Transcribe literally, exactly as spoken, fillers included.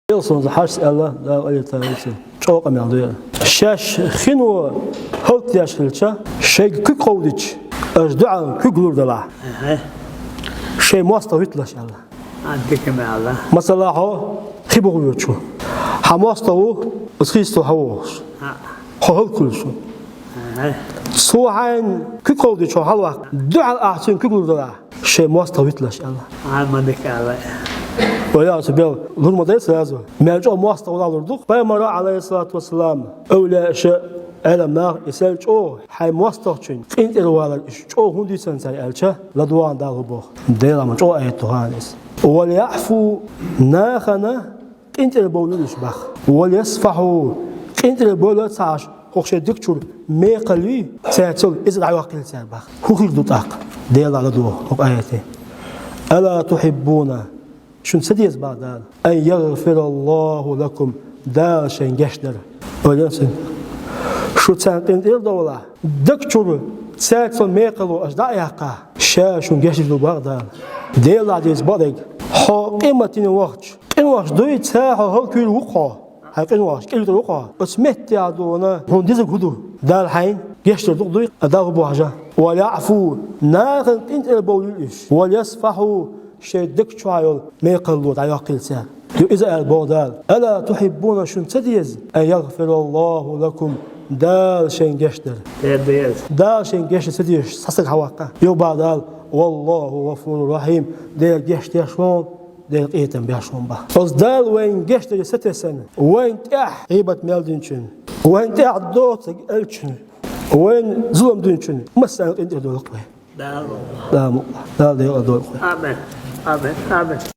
Элсонза хьашт аьлла, Дала къайлетта вайца. ЧӀоагӀа къамаьл ду яра. Шаьш хино хӀаллакдеш хилча, шайга куьг кховдича, аша дуьхьал куьг лур далахь. Аха. Шайн мостагӀа виталаш аьлла. А, дика ма аьлла. Масала, хьо хи бухавоьдуш ву. Хьа мостагӀа ву, из хи йисте хьо вогӀуш. А. Хьо хӀаллаквуьлуш ву. Аха. Цо хьайна куьг кховдича, хьо хьалваккха, дуьхьал ахь цуьнга куьг лур далахь. Шайн мостагӀа виталаш аьлла. А, ма дика аьлла. Валлахьи, цу бел лур ма дай сразу. Мел чӀоагӀа мостагӀа валахь лур ду-кх. Пайхамара, Ӏалайхиссалату вассалам, эвлаяаша, Ӏелам наха, и сел чӀоагӀа хьайн мостагӀчун къинтӀера валар уж чӀоагӀа хӀунда дийцанзар аьлча, ладувгӀа Дала хӀу боху. Делан ма чӀоагӀа аят ду хьуна иза. «وليعفوا», нахана къинтӀера бовла уьш боху. «وليصفحوا», къинтӀера бовла ца Ӏаш, хӀокху шайн дика чуьра мекхал юй, цаьрца йолу, иза дӀайоккхийла цара боху. ХӀун хир ду тӀаккха? Делан ладугӀу хӀокху аятехь. «ألا تحبون», шуна ца деза боху Дала, «أن يغفر الله لكم», Дала шайн гечдар. Ойла ца. Шу царна къинтӀера довлахь, дика чуьра цаьрца йолу мекхало аша дӀа а яьккхахь, Ша шуна гечдийр ду боху Дала. Делахь деза бакъдерг. Хьо къематдийнахь вахча, къиношна дуй, цара хьо хӀаллаквийр ву-кх хьо. Хьайн къиношна кӀелвитар ву-кх хьо. Оцу метте а дуьйна хьуна дезарг хӀун ду? Дала хьайна гечдийр ду-кх дуй, а Дала хӀу боху хьажа. «وليعفوا», нахана къинтӀера бовла уьш. «وليصفحوا», шайн дика чохь йолу мекхало дӀайоккхийла цара. Ю иза аьлла боху Дала: «ألا تحبون», шуна ца деза, «أن يغفر الله لكم», Дала шайн гечдар. Де деза. Дала шайн гечдар ца дезаш цхьа стаг хьаваккха? Ю боху Дала: «والله غفور رحيم», Дела гечдеш ву хьуна, Дела къинхетам беш ву хьуна боху. Оцу Дала вайна гечдаре сатесна, вайна тӀехь гӀийбат мел динчунна, вайна тӀехь доцург аьллачунна, вайна зулам динчунна массарна къинтӀера довла-кх вай. Дала. Дала мукъ лахь. Дала декъала дойла-кх вай. Амин. Амин. Амин.